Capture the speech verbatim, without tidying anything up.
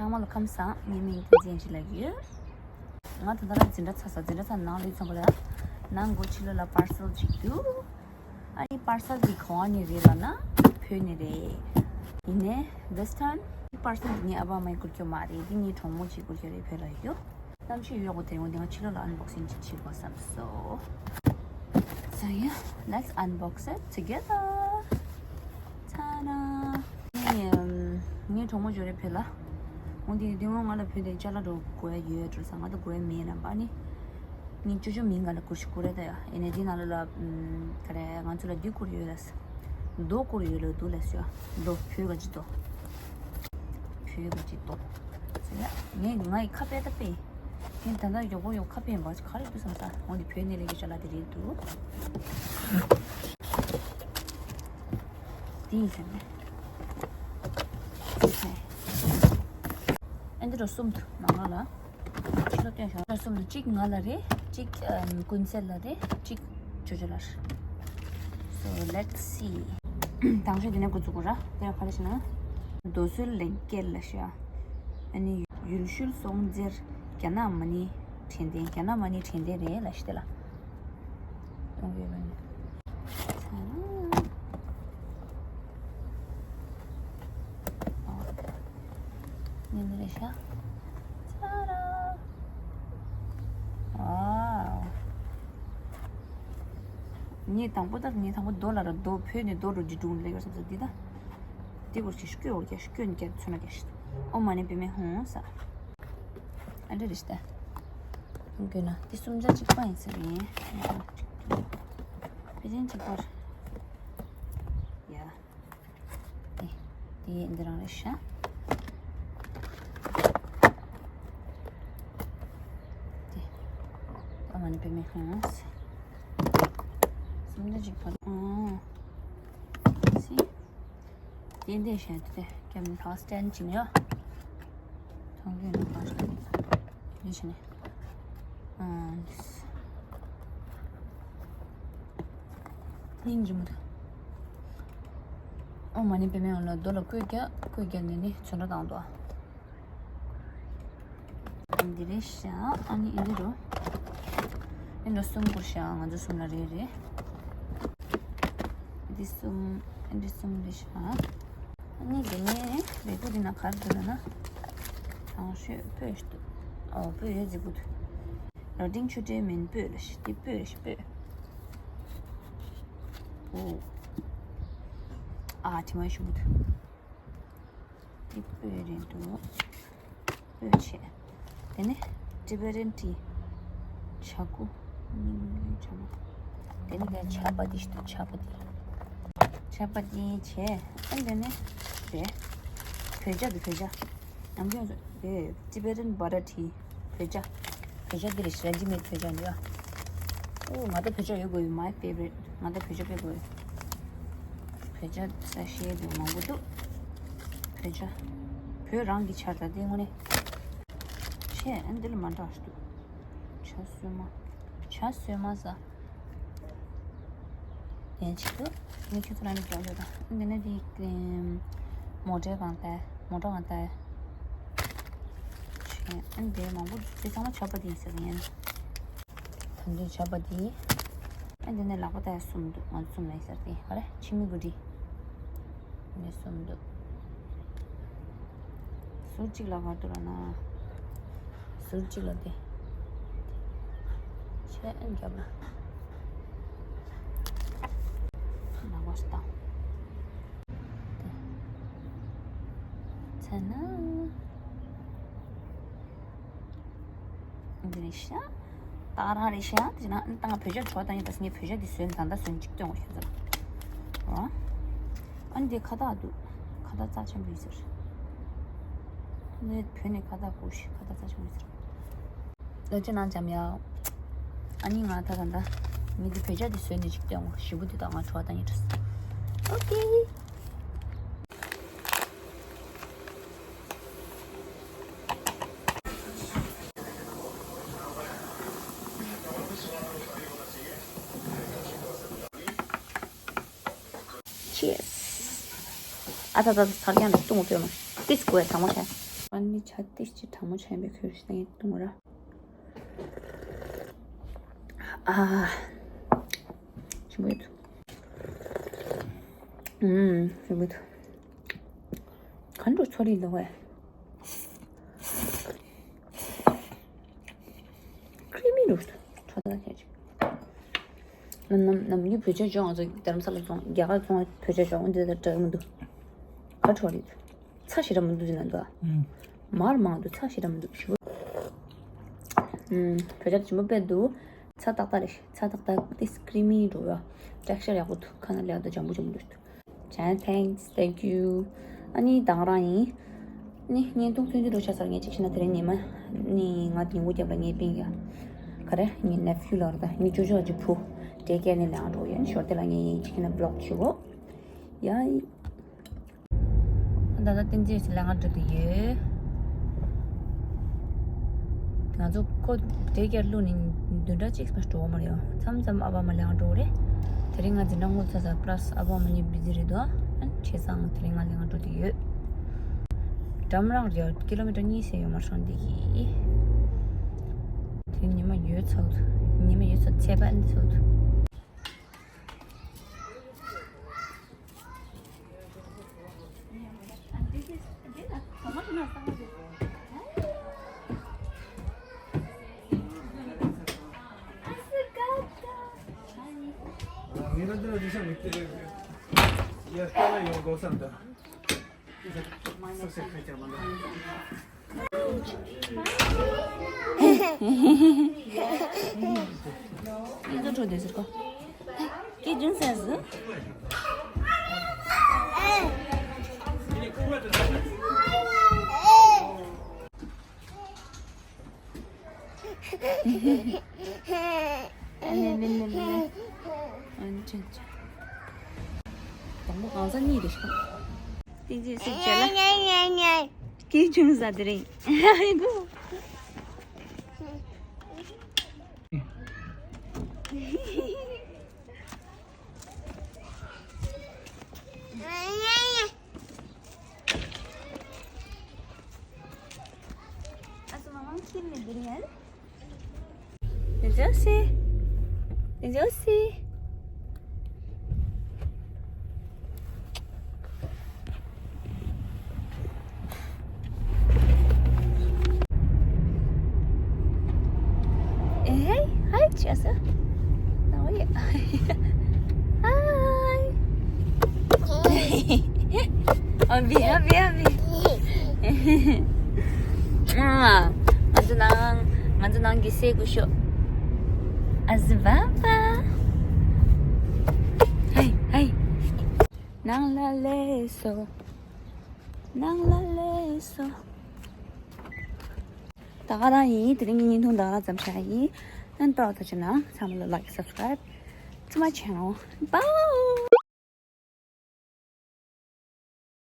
ཚང་མ་ལ་ཁམས་བཟང་། ངའི་མིང་བསྟན་འཛིན་ཡེ་ཤེས་ལབ་ཀྱི་ཡོད། ང་ད་ལྟ་རང་འཛིན་གྲྭ་ཚར་སོང་། འཛིན་གྲྭ་ཚར་ནང་ལ་ཡོད་ཙང་པ་ལ། ནང་སྒོ་ཕྱི་ལོགས་ལ་པར་སེལ་ཅིག་འདུག་ཨ་ནི་པར་སེལ་འདི་ག་བ་ནས་རེད་ལབ་ན། བོད་ནས་རེད། ཡིན་ནའི་this time པར་སེལ་འདི་ངའི་ཨ་ཕ་མ་ཡིས་བསྐུར་རྒྱུ་མ་རེད། འདི་ངའི་གྲོགས་མོ་ཅིག་བསྐུར་རྒྱུ་རེད། བོད་ལ་ཡོད། གནམ་གཤིས་གཡོག་པོ་དེ་འོང་དེ་ང་ཕྱི་ལོགས་ལ་ཨན་བོག་སིང་ཅིག་བྱེད་དགོས་བསམ་སོང་། So yeah, let's unbox it together. ཚ་ན། ངའི་གྲོགས་མོ་ཅིག་ཡོད་རེད་བོད་ལ། འོང་དེ་དེ་སྔོན་ང་ལ་བོད་དེ་ཅ་ལག་འགྲོ་དགོས་ཡ་ཡོད་འགྲོ་ས། ང་ད་དགོས་ཡ་མེད་ལབ་པ་ནི། ངའི་ཅོ་ཅོ་མིང་ག་ལ་བསྐུར་ཞིག་བསྐུར་རེད་ད་ཡ། ཨེ་ནས་འདི་ནང་ལོགས་ལ་ཨམ་ག་རེ་ང་ཚོ་ལ་འདི་བསྐུར་ཡོད་རེད། རྡོ་བསྐུར་ཡོད་ལ་འདུག་ལ་ཤོད། རྡོ་བོད་ག་ཅི་རྡོ། བོད་ག་ཅི་རྡོ། ཟེར་ཡ། ངས་ང་ཡི་ཁ་དཔེ་ད་དཔེ། ངས་ད་ལྟ་མགྱོགས་པོ་ཡོད་ཁ་དཔེ་ཡིན་པ་ག་རེ་འདུག་བསམ་ས། འོ་འདི་བོད་ནས་རེད་ཀྱི་ཅ་ལག་དེ་རེད་འདུག་འདི་ཡིན་ཟེར་ནས། ཨ་འདི་རུ་གསུམ་འདུག་ནང་ལོགས་ལ། ཕྱི་ལོགས་སྟོན་ཤོག་གསུམ་དུ་གཅིག་ང་ལ་རེད། གཅིག་ཨམ་ཀུན་གསལ་ལ་རེད། གཅིག་ཅོ་ཅོ་ལ་རེད། So let's see. དང་ཤོས་དེ་ནས་འགོ་བཙུགས་དགོས་ར། དེ་ཡང་ག་རེ་ཞེ་ན། རྡོ་སོལ་ལེན་སྐྱེལ་ལ་ཤོད། ཨ་ནི་ཡུལ་ཤུལ་སྲོང་རྩེར་རྒྱ་ནག་མ་ཎི་དྲན་རྟེན། རྒྱ་ནག་མ་ཎི་དྲན་རྟེན་རེད་ལ་ཤི་དེ་ལ། གཏོང་གི་ཡོད་པ་ནི། ཚ་ན། ཨོ། ཉན་རེ་ཤ། ཚ་ར། ཨོ། ངས་དང་པོ་ད་ངས་དང་པོ་རྡོ་ལ་ར་རྡོ་བོད་ནས་རྡོ་རུ་འདི་སྒྲུང་ལེགས་ཡོད་ས་ཚོ་འདི་ད། འདི་བོར་གྱི་སྐྱོ་བོར་གྱི་སྐྱོ་ནི་གྱ་ཚོ་ན་གྱ་ཤི། ཨོ་མ་ནི་པེ་མེ་ཧོང་ས། ཨ་འདྲ་རེད་ཤི་ད། དགོས་ན་འདི་སུམ་ཆ་གཅིག་པ་ཡིན་ས་རེད། ཕལ་ཆེར་གཅིག་པར། ཡ། འདི་འདི་འདི་རང་རེད་ཤ། འདི་ཨ་མ་ནི་པེ་མེ་ཧང་། སུམ་ཆ་གཅིག་པ། ཨང་། སི། དེ་འདྲ་བྱས་ཏེ་ཀེམ་ཐོག་སྟན་ཅིང་ཡོད། ཐོང་གི་ནི་ཐོང་ཞིག་ནི་ཞིག་ནི། ཨང་། སྙིང་རྗེ་མོ་དང་། ཨོ་མ་ནི་པེ་མེ་ཡོང་ལ་རྡོ་ལ་བརྐོས་རྒྱག་བརྐོས་རྒྱག་ནི་ནི་ཚོན་ཁྲ་བཏང་འདུག་འདི་རེད་ཤག་ཨ་ནི་འདི་རུ། འདི་རུ་གསུམ་བསྐུར་ཤག་ང་ཚོ་གསུམ་ལ་རེ་རེ། འདི་གསུམ། འདི་གསུམ་རེད་ཤག་ཨ་ནི་འདི་ནས་རེ་སྐུ་འདི་ན་ག་རེ་འདུག་ལབ་ན། དང་ཤོས་སྤོས་ཤིག་འདུག་ཨོ་སྤོས་ཡོད་རྫིག་པོ་འདུག་ར་ཏིང་ཆུ་ཏྲའི་མིན་སྤོས་ལ་ཤི་འདི་སྤོས་ལ་ཤི་སྤོས། ཨོ། ཨ་དྲི་མ་ཞུ་མི་འདུག་འདི་སྤོས་རེད་འདུག་སྤོས་བྱས། དེ་ནས་Tibetan tea ཇ་ཁུ། སྙིང་རུས་ཇ་མ། དེ་ནས་དེ་ཇ་པ་ཏི་ཞིག་འདུག་ཇ་པ་ཏི། ཇ་པ་ཏི་བྱས། ཨ་དེ་ནས་དེ་བོད་ཇ་འདུག་བོད་ཇ། ནམ་རྒྱུན་དེ་Tibetan butter tea བོད་ཇ། བོད་ཇ་འདི་རེད་ཤག་ར་ཇི་མེད་བོད་ཇ་འདི་ཨ། ཨོ་ང་ད་བོད་ཇ་ཡོད་དགོས་ཡོད། My favorite. ང་ད་བོད་ཇ་དཔེ་དགོས་ཡོད། བོད་ཇ་ས་ཤེས་དེ་མང་པོ་འདུག་བོད་ཇ། བོད་རང་གི་ཆར་ད་དེ་དངོས་གནས། ཆེ་ཨ་འདི་ལ་མ་འདྲ་ཞིག་འདུག་ཇ་སོས་མ། ཇ་སོས་མ་ཟ། ཡན་ཆད་དུ་ངས་ཁྱོད་ཚོ་ལ་ནི་རྒྱག་ཡོད་ད། འདི་ནི་འདི་མོ་ཊའི་གང་ལྟར་མོ་ཊ་གང་ལྟར། ཨ་འདི་མང་པོ་འདི་ཚང་མ་ཇ་པ་ཏི་ཡིན་ཟེར་ཡིན། ད་འདི་ཇ་པ་ཏི། ཨ་འདི་ནི་ལག་པ་ལྟ་ཡ་གསུམ་འདུག་ང་ཚོ་གསུམ་ལ་ཡིན་ཟེར་ཏེ་ག་རེ་ཕྱི་མི་གུ་ཏི། འདི་གསུམ་འདུག་ཟུར་གཅིག་ལ་ག་རེ་འདུག་ལབ་ན། ཟུར་གཅིག་ལ་དེ། ཆེ་ཨན་རྒྱབ་ལ། ནག་པ་ཞིག་བཏང་། ཚ་ན། འདི་རེད་ཤག་ད་རང་རེད་ཤག་དེ་ན་ཨན་ཏང་བོད་ཇ་གྲོགས་བཏང་ཡིན་ད་ངས་བོད་ཇ་འདི་ཟོས་ད་ལྟ་ཟོས་གཅིག་སྟོན་དགོས་ཤག་ཟེར། ཨ་འདི་ཁ་བཏགས་འདུག་ཁ་བཏགས་རྩ་ཆེན་པོ་ཡིན་ཟེར། ངས་བོད་ནས་ཁ་བཏགས་བསྐུར་ཤག་ཁ་བཏགས་རྩ་ཆེན་པོ་ཡིན་ཟེར། ལོ་ཅི་ནང་འཇམ་ཡ། ཨ་ནི་ང་ད་ག་འདྲ། ངས་འདི་བོད་ཇ་འདི་ཟོས་ནས་གཅིག་སྟོན་དགོས་ཞེ་པོ་འདི་དང་ང་གྲོགས་བཏང་ཡིན་ཟེར། ཨོ་ཀེ། Cheers. ཨ་ད་ད་ད་ཐར་ཀྱང་ལ་ཏུང་སྤོས་མ། ཏིས་ཀོ་ཡ་ཐང་མོ་ཤ། ཨ་ནི་ཇ་ཏིས་ཅི་གྲང་མོ་ཆེན་པོའི་ཁོལ་ཞིག་ཏང་ཡིན་བཏུང་ར། ཨ། ཞིམ་པོ་ཡོད། ཨུམ། ཞིམ་པོ་ཡོད། གང་འགྲོ་ཚོ་རིག་འདུག་བས། ཀྲི་མི་རུ་ཁྲོ་ད་ཁྱེད་ཅིག་ནམ་ནམ་རྒྱུན་བོད་ཆས་ཅོག་ང་ཚོ་རྡ་རམ་ས་ལ་ཙོང་རྒྱ་གར་ཙོང་བོད་ཆས་ཅོག་འདི་ལྟར་འདྲ་མི་འདུག་ག་ཁྲོ་རེད། ཚ་ཞེ་དྲག་མི་འདུག་ཟིན་ན་འདུག་མར་མང་འདུག་ཚ་ཞེ་དྲག་མི་འདུག་ཞུ། བོད་ཆས་ཞིམ་པོ་དཔེ་འདུག་ཚ་ཏག་ཏག་རེད། ཚ་ཏག་ཏག་ཏིས་ཀྲི་མི་རུ་ཡ། ཊེག་སི་ཅར་ཡག་པོ་འདུག་ཁ་ན་ལས་ད་འཇམ་པོ་འཇམ་པོ་འདུག Jan, thanks, thank you. ཨ་ནི་དང་རང་ཡིན། ནི་བརྙན་ཐུང་ཐུང་ཐུང་རུ་ཆགས་ཚར། ངས་ཅིག་བྱས་ན་དེ་རིང་ཉི་མ་ནི་ང་དེ་ངུ་རྒྱབ་ལ་ངའི་པིང་ཡ། ག་རེ་ངའི་ནེ་ཕིའུ་ལ་ར་ད་ངའི་ཅོ་ཅོ་ཨ་ཅི་བུ་ཌེ་ཀེར་ནས་ལས་ང་འགྲོ་ཡོད། ཞོར་དེ་ལ་ངས་ཡིན་ཅིག་བྱས་ན་བི་ལོག་བྱེད་གོ། ཡ་ཡི། ད་ལྟ་བསྟན་འཛིན་ལས་ང་འགྲོ་དུ་ཡོད། ང་ཚོ་ཁོ་ཌེ་ཀེར་བླུགས་ནས་བདུན་ཕྲག་གཅིག་མ་འགྲོ་བ་མ་རེད། མཚམས་མཚམས་ཨ་ཕ་མ་ལས་ང་འགྲོ་གི་རེད། དེ་རིང་ང་འཛིན་གྲྭ་སྔོན་ཚར་ཚར་པ་ལ་སི་ཨ་ཕ་མ་གཉིས་བི་ཛི་རེད་དོ། ཨ་ནི་བྱས་ཙང་དེ་རིང་ང་ལས་ང་འགྲོ་དུ་ཡོད། འགྲམ་རང་རེད། ཀི་ལོ་མི་ཊར་གཉིས་ཟེར་ཡོད་མ་རེད་འདི་གི། དེ་ཉི་མ་ཡོད་ཚར་འདུག་ཉི་མ་ཡོད་ཚར་ཚད་པ་འདི་ཚར་འདུག་དང་པོ་གང་ཟག་གཉིས་རེད་ཤག་དེ་རྗེས་སུ་བྱས་ལ། སྐད་ཆུང་ཟ་དེ་རིང་། Josie. Josie. Hey, hi, Jessa. How are you? Hi. ཨ་བི་ཨ་བི་ཨ་བི། ང་ཚོ་ནང་ང་ཚོ་ནང་གི་སེ་གུ་ཤོ། ཨ་ཟི་བ་བ། ཧའི་ཧའི། ནང་ལ་ལས་སོ། ནང་ལ་ལས་སོ། ད་ག་རང་ཡིན། དེ་རིང་གི་བརྙན་ཐུང་ད་ག་རང་ཙམ་བཞག་ཡིན། ཨན་ཏོག་ཏོ་ཆེ་ན་ཚང་མ་ལ་like, subscribe to my channel. Bye.